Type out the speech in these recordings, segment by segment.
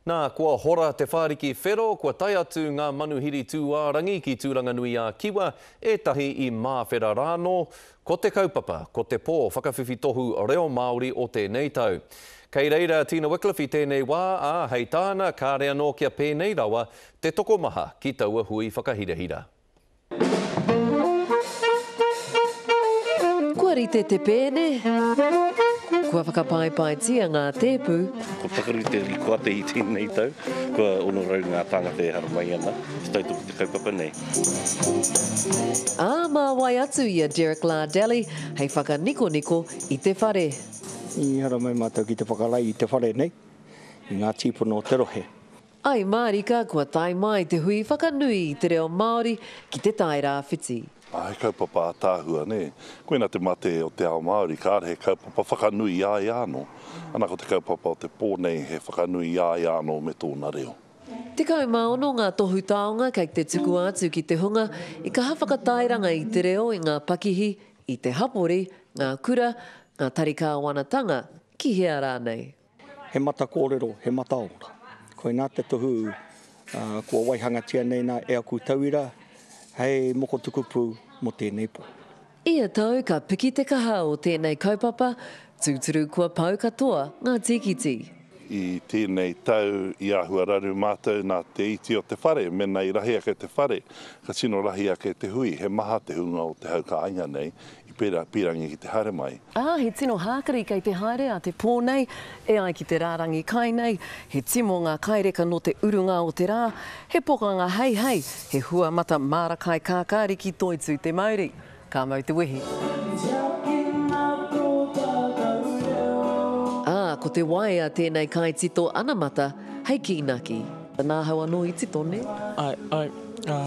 Nā, kua hora te whāriki whero, kua tae atu ngā manuhiri tūārangi ki Tūranganui-ā-Kiwa, ētahi i māwhera rānō. Ko te kaupapa, ko te pō whakawhiwhi tohu reo Māori o tēnei tau. Kei reira a Tina Wickliffe i tēnei wā, ā, hei tāna, kāre anō kia pēnei rawa te tokomaha ki taua hui whakahirahira. Kua rite te pēne, kua whakapaepaetia ngā tēpu. Kua pakaru te rikoata i tēnei tau, kua 600 ngā tāngata e haramai ana te tautoko i te kaupapa nei. Ā, mā wai atu i a Derek Lardelli hei whakanikoniko i te whare. I haramai mātou ki te whakalai i te whare nei, i ngā tīpuna o te rohe. Ai mārika kua tae mai te hui whakanui i te reo Māori ki Te Tairāwhiti. Ā, he kaupapa ātaahua, nē. Koina te mate o te ao Māori, kāre he kaupapa whakanui i a ia anō. Ana ko te kaupapa o te pō nei he whakanui i a ia anō me tōna reo. 16 ngā tohu taonga kei te tukua atu ki te hunga i kaha whakatairanga i te reo i ngā pakihi, i te hapori, ngā kura, ngā tari kāwanatanga, ki hea rānei. He mata kōrero, he mata ora. Koinā te tohu kua waihangatia nei nā e aku tauira hei moko tukupū mō tēnei pō. Ia tau ka piki te kaha o tēnei kaupapa, tūturu kua pau katoa ngā tīkiti. I tēnei tau i āhua raru mātou nā te iti o te whare, mēnā i rahi ake te whare, ka tino rahi ake te hui, he maha te hunga o te hau kāinga nei i pērā pīrangi ki te haere mai. Ā, he tino hākari kei te haere a te pō nei, e ai ki te rārangi kai nei, he timo ngā kai reka nō te urunga o te rā, he pokanga heihei, he hua mata māra kai kākāriki toitū te mauri. Ka mau te wehi. Ā, ko te waea tēnei kaitito anamata hei kīnaki. Nāhau anō i tito, nē? Āe, āe, ā,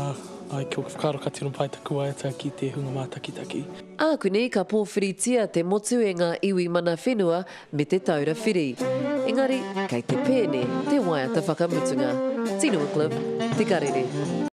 āe, ki ōku whakaaro ka tino pai taku waiata ki te hunga mātakitaki. Ākuni ka pōwhiritia te motu e ngā iwi mana whenua me Te Taura Whiri. Engari, kei te pēne te waiata whakamutunga. Tina Wickliffe, Te Karere.